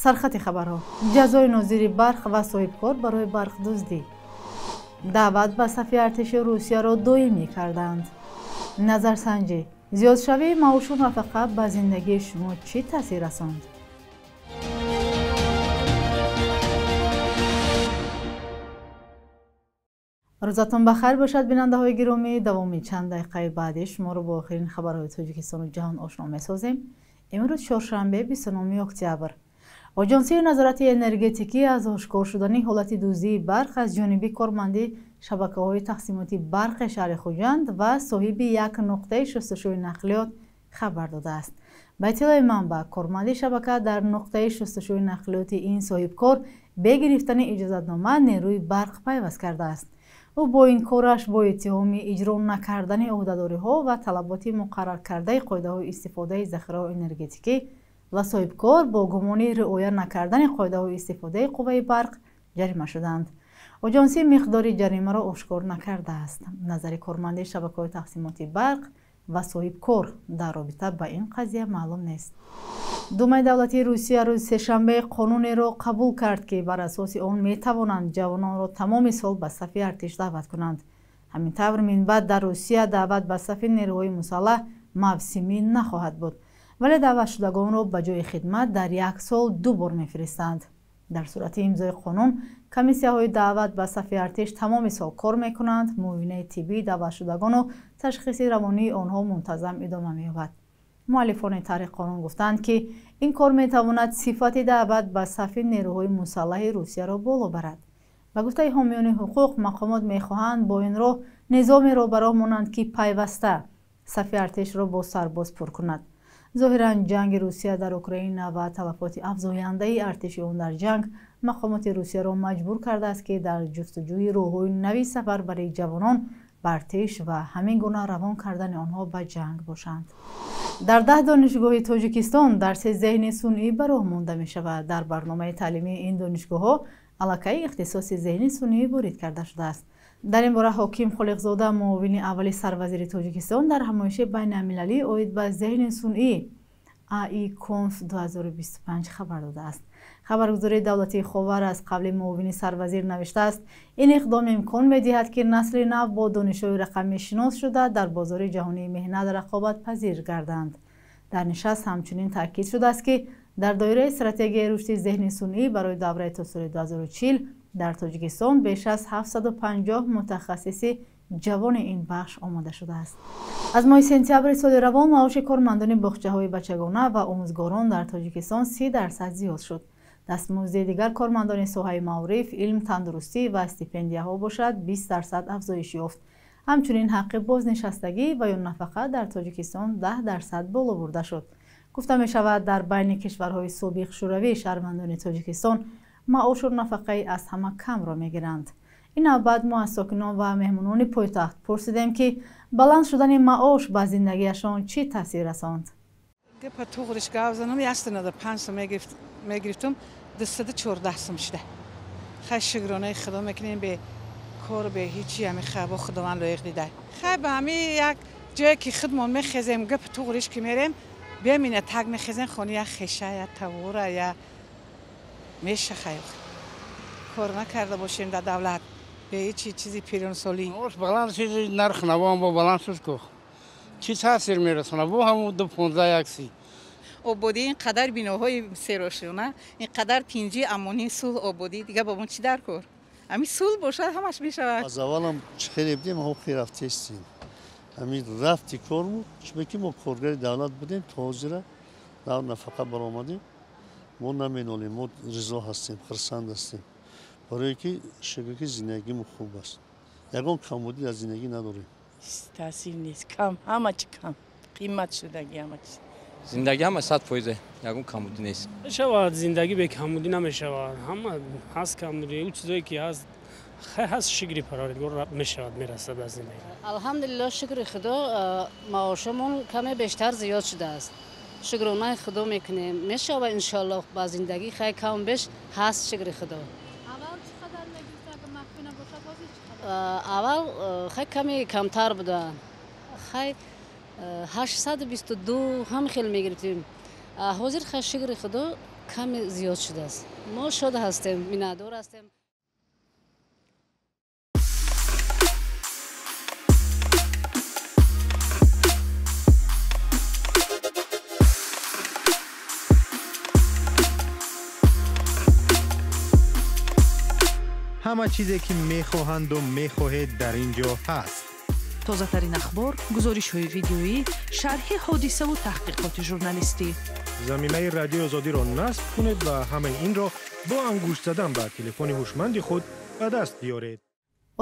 Сархати хабарҳо: ҷазои нозири барқ ва соҳибкор барои барқдуздӣ, даъват ба сафи артиши Русияро доимӣ карданд. Назарсанҷӣ: зиёдшавии маошу нафақа ба зиндагии шумо чӣ таъсир расонд? Рӯзатон ба хайр бошад, бинандаҳои гиромӣ. Давоми чанд дақиқаи баъдӣ шуморо бо охирин хабарҳои Тоҷикистону ҷаҳон ошно месозем. Имрӯз чоршанбе, 29 октябр. Оҷонсии назорати энергетикӣ аз ошкор шудани ҳолати дуздии барқ аз ҷониби корманди шабакаҳои тақсимоти барқи шаҳри Хуҷанд ва соҳиби як нуқтаи шустушӯи нақлиёт хабар додааст. Ба иттилои манбаъ, корманди шабака дар нуқтаи шустушӯи нақлиёти ин соҳибкор бе гирифтани иҷозатнома нерӯи барқ пайваст кардааст. Ӯ бо ин кораш бо иттиҳоми иҷро накардани ӯҳдадориҳо ва талаботи муқарраркардаи қоидаҳои истифодаи захираҳои энергетикӣ ва соҳибкор бо гумони риоя накардани қоидаҳои истифодаи қувваи барқ ҷарима шуданд. Оҷонсӣ миқдори ҷаримаро ошкор накардааст. Назари корманди шабакаҳои тақсимоти барқ ва соҳибкор дар робита ба ин қазия маълум нест. Думаи давлатии Русия рӯзи сешанбе қонунеро қабул кард, ки бар асоси он метавонанд ҷавононро тамоми сол ба сафи артиш даъват кунанд. Ҳамин тавр, минбаъд дар Русия даъват ба сафи нерӯҳои мусаллаҳ мавсимӣ нахоҳад буд, вале даъватшудагонро ба ҷои хидмат дар як сол 2 бор мефиристанд. Дар сурати имзои қонун, комиссияҳои даъват ба сафи артиш тамоми сол кор мекунанд, муоинаи тиббии даъватшудагону ташхиси равонии онҳо мунтазам идома меёбад. Муаллифони тарҳи қонун гуфтанд, ки ин кор метавонад сифати даъват ба сафи нерӯҳои мусаллаҳи Русияро боло барад. Ба гуфтаи ҳомиёни ҳуқуқ, мақомот мехоҳанд бо ин роҳ низомеро ба роҳ монанд, ки пайваста сафи артишро бо сарбоз пур кунад. Зоҳиран, ҷанги Русия дар Украина ва талафоти афзояндаи артиши он дар ҷанг мақомоти Русияро маҷбур кардааст, ки дар ҷустуҷӯи роҳҳои нави сафарбарии ҷавонон ба артиш ва ҳамин гуна равон кардани онҳо ба ҷанг бошанд. Дар 10 донишгоҳи Тоҷикистон дарси зеҳни сунъӣ ба роҳ монда мешавад. Дар барномаи таълимии ин донишгоҳҳо аллакай ихтисоси зеҳни сунъӣ ворид карда шудааст. Дар ин бора Ҳоким Холиқзода, муовини аввали сарвазири Тоҷикистон, дар ҳамоиши байналмилалӣ оид ба зеҳни сунъӣ AI Conf 2025 хабар додааст. Хабаргузории давлатии Ховар аз қавли муовини сарвазир навиштааст, ин иқдом имкон медиҳад, ки насли нав бо донишҳои рақамӣ шинос шуда дар бозори ҷаҳонии меҳнат рақобатпазир гарданд. Дар нишаст ҳамчунин таъкид шудааст, ки дар доираи стратегияи рушди зеҳни сунъӣ барои давраи то соли 2040 дар Тоҷикистон беш аз 750 мутахассиси ҷавони ин бахш омода шудааст. Аз моҳи сентябри соли равон маоши кормандони боғчаҳои бачагона ва омӯзгорон дар Тоҷикистон 30% зиёд шуд. Дастмузди дигар кормандони соҳаи маориф, илм, тандурустӣ ва стипендияҳо бошад 20% афзоиш ёфт. Ҳамчунин ҳаққи бознишастагӣ ва ё нафақа дар Тоҷикистон 10% боло бурда шуд. Гуфта мешавад, дар байни кишварҳои собиқ шӯравӣ шаҳрвандони Тоҷикистон маошу нафақаи аз ҳама камро мегиранд. Ин навбат мо аз сокинон ва меҳмонони пойтахт пурсидем, ки баланд шудани маош ба зиндагиашон чӣ таъсир расонд. Гапа туғриш гап занам, 195 сом мегирифтум, 214 сом шуда. Хай шукронаи Худо мекунем, бе кор бе ҳечи, ҳами хабо Худованд лоиқ дида. Хай ба ҳами як ҷое ки худмон мехезем, гапа туғриш ки мерем, бемина так мехезем, хони як хеша, я тавора, я меша. Хай кор накарда бошем дар давлат, бе ҳечи чизи пиронсолӣ. Маош баланд шуд, нарх навоам бо баланд шуд, ку чӣ таъсир мерасонад? Бо ҳамун 2,15 1,30. Ободӣ, ин қадар биноҳои серошона, ин қадар тинҷӣ, амонӣ, сулҳ, ободӣ, дига бо мо чӣ дар кор? Ҳамин сулҳ бошад, ҳамаш мешавад. Аз аввалам чӣ хеле будем, ҳо хеле рафтестем. Ҳамин рафти корму, чунки мо коргари давлат будем, то ҳозира дар нафақа баромадем, мо наменолем, мо ризо ҳастем, хурсанд ҳастем, барое ки шукр ки зиндагимо хуб аст, ягон камбудӣ дар зиндагӣ надорем. Таъсир нест, кам, ҳама чи кам, қимат шудаги ҳама чиз. Зиндагӣ ҳама 100%, ягон камбудӣ нест. Мешавад, зиндагӣ бе камбудӣ намешавад, ҳама ҳаст камбудӣ, ӯ чизое ки ҳаст хай ҳаст, шукри Парвардигор мешавад, мерасад аз зиндагӣ. Алҳамдулиллоҳ, шукри Худо, маошамон каме бештар зиёд шудааст. Шукронаи Худо мекунем, мешавад иншоаллоҳ, ба зиндагӣ хай кам беш ҳаст, шукри Худо. Аввал чӣ қадар мегирифтанд, агар махфӣ набошад, ҳозир чӣ қадар? Аввал хай каме камтар буданд, хай 822 ҳам хел мегирифтем. Ҳозир хай шукри Худо Каме зиёд шудааст. Мо шод ҳастем, миннатдор ҳастем. Ҳама чизе ки мехоҳанду мехоҳед дар ин ҷо ҳаст. Тозатарин ахбор, гузоришҳои видеоӣ, шарҳи ҳодисаву таҳқиқоти журналистӣ. Замимаи Радиои Озодиро насб кунед ва ҳамаи инро бо ангушт задан ба телефони ҳушманди худ ба даст биёред.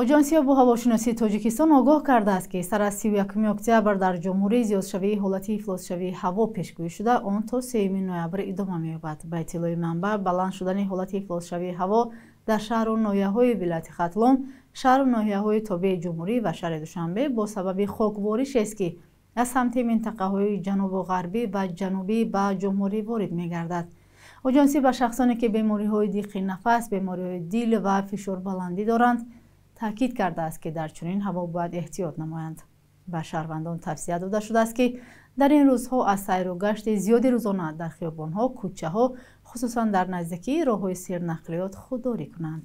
Оҷонсии обуҳавошиносии Тоҷикистон огоҳ кардааст, ки сар аз 31 октябр дар ҷумҳурӣ зиёдшавии ҳолати ифлосшавии ҳаво пешгӯӣ шуда, он то 3 ноябр идома меёбад. Ба иттилои манбаъ, баланд шудани ҳолати ифлосшавии ҳаво дар шаҳру ноҳияҳои вилояти Хатлон, шаҳру ноҳияҳои тобеи ҷумҳурӣ ва шаҳри Душанбе бо сабаби хокворишест, ки аз самти минтақаҳои ҷанубу ғарбӣ ва ҷанубӣ ба ҷумҳурӣ ворид мегардад. Оҷонсӣ ба шахсоне, ки бемориҳои диққи нафас, бемориҳои дил ва фишорбаландӣ доранд, таъкид кардааст, ки дар чунин ҳаво бояд эҳтиёт намоянд. Ба шаҳрвандон тавсия дода шудааст, ки дар ин рӯзҳо аз сайру гашти зиёди рӯзона дар хиёбонҳо, кӯчаҳо, хусусан дар наздикии роҳҳои сернақлиёт худдорӣ кунанд.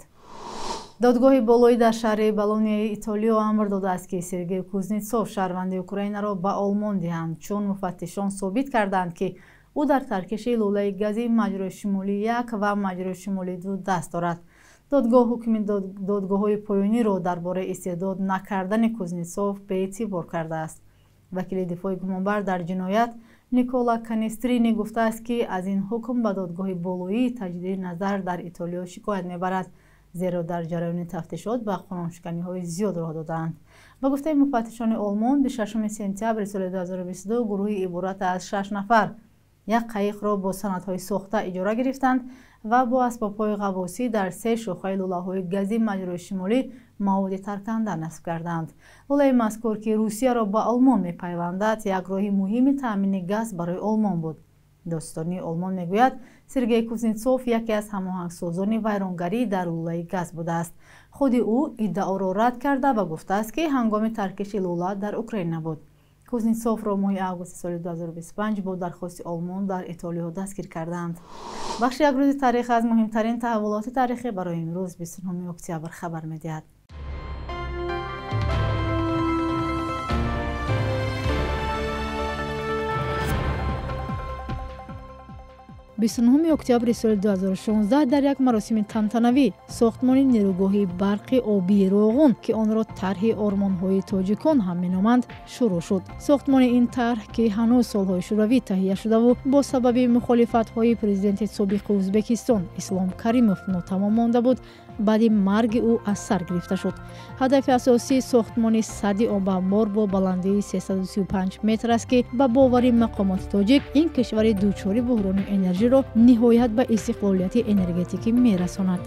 Додгоҳи болоӣ дар шаҳри Болонияи Итолиё амр додааст, ки Сергей Кузнецов, шаҳрванди Украинаро ба Олмон диҳанд, чун муфаттишон собит карданд, ки ӯ дар таркиши лӯлаи гази маҷрои шимолӣ 1 ва маҷрои шимолӣ 2 даст дорад. Додгоҳ ҳукми додгоҳҳои поёниро дар бораи истеъдод накардани Кузнецов беэътибор кардааст. Вакили дифои гумонбар дар ҷиноят Никола Канестрини гуфтааст, ки аз ин ҳукм ба додгоҳи болоии таҷдиди назар дар Итолиё шикоят мебарад, зеро дар ҷараёни тафтишот ба қонуншиканиҳои зиёд роҳ додаанд. Ба гуфтаи муфаттишони Олмон, 26 сентябри соли 2022 гурӯҳи иборат аз 6 нафар як қайиқро бо санадҳои сохта иҷора гирифтанд ва бо асбобҳои ғаввосӣ дар 3 шохаи лӯлаҳои гази маҷрои шимолӣ маводи тарканда насб карданд. Лӯлаи мазкур, ки Русияро ба Олмон мепайвандад, як роҳи муҳими таъмини газ барои Олмон буд. Додситонии Олмон мегӯяд, Сергей Кузнецов яке аз ҳамоҳангсозони вайронгарӣ дар лӯлаи газ будааст. Худи ӯ иддаоро рад карда ва гуфтааст, ки ҳангоми таркиши лӯла дар Украина буд. Кузнецовро моҳи августи соли 2025 бо дархости Олмон дар Итолиё дастгир карданд. Бахши як рӯзи таърих аз муҳимтарин таҳаввулоти таърихӣ барои имрӯз 29 октябр хабар медиҳад. 29 октябри соли 2016 дар як маросими тантанавӣ сохтмони нерӯгоҳи барқи обии Роғун, ки онро тарҳи ормонҳои тоҷикон ҳам меноманд, шурӯъ шуд. Сохтмони ин тарҳ, ки ҳанӯз солҳои шӯравӣ таҳия шудаву бо сабаби мухолифатҳои президенти собиқи Ӯзбекистон Ислом Каримов нотамом монда буд, баъди марги ӯ аз сар гирифта шуд. Ҳадафи асосии сохтмони садди обамбор бо баландии 335 метр аст, ки ба бовари мақомоти тоҷик ин кишвари дучори буҳрони энержиро ниҳоят ба истиқлолияти энергетикӣ мерасонад.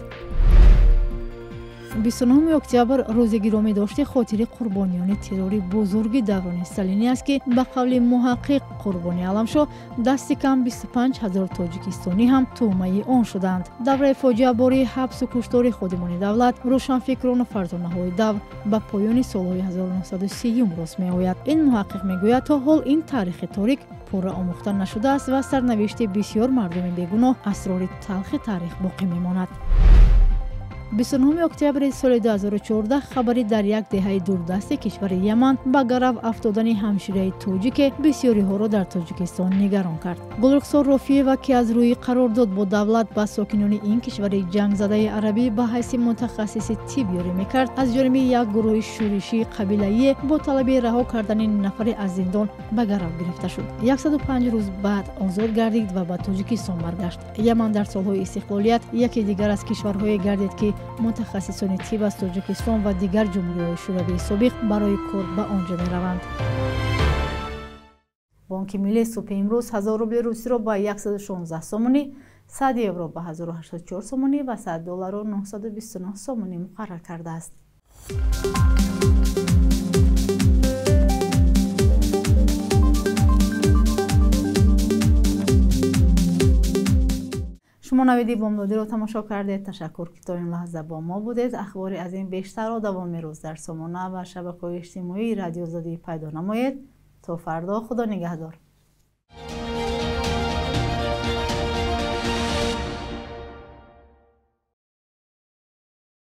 29 октябр рӯзи гиромӣ дошти хотири қурбониёни террори бузурги даврони сталинӣ аст, ки ба қавли муҳаққиқ Қурбони Аламшоҳ дасти кам 25 ҳазор тоҷикистонӣ ҳам тӯъмаи он шуданд. Давраи фоҷиабории ҳабсу куштори ходимони давлат, рӯшанфикрону фарзонаҳои давр ба поёни солҳои 1930 рост меояд. Ин муҳаққиқ мегӯяд, то ҳол ин таърихи торик пурра омӯхта нашудааст ва сарнавишти бисёр мардуми бегуноҳ асрори талхи таърих боқӣ мемонад. 29 октябри соли 2014 хабари дар як деҳаи дурдасти кишвари Яман ба гарав афтодани ҳамшираи тоҷике бисёриҳоро дар Тоҷикистон нигарон кард. Гулрухсор Рофиева, ки аз рӯи қарордод бо давлат ба сокинони ин кишвари ҷангзадаи арабӣ ба ҳайси мутахассиси тиб ёрӣ мекард, аз ҷониби як гурӯҳи шӯришии қабилаие бо талаби раҳо кардани нафаре аз зиндон ба гарав гирифта шуд. 105 рӯз баъд озод гардид ва ба Тоҷикистон баргашт. Яман дар солҳои истиқлолият яке дигар аз кишварҳое гардид, ки мутахассисони тиб аз Тоҷикистон ва дигар ҷумҳуриҳои шӯравии собиқ барои кор ба он ҷо мераванд. Бонки Миллӣ субҳи имрӯз 1000 рубли русиро ба 116 сомонӣ, 100 евро ба 1084 сомонӣ ва 100 долларро 929 сомонӣ муқаррар кардааст. Шумо навиди бомдодиро тамошо кардед. Ташаккур, ки то ин лаҳза бо мо будед. Ахбори аз ин бештарро давоми рӯз дар сомона ва шабакаҳои иҷтимоии Радиои Озодӣ пайдо намоед. То фардо, Худо нигаҳдор.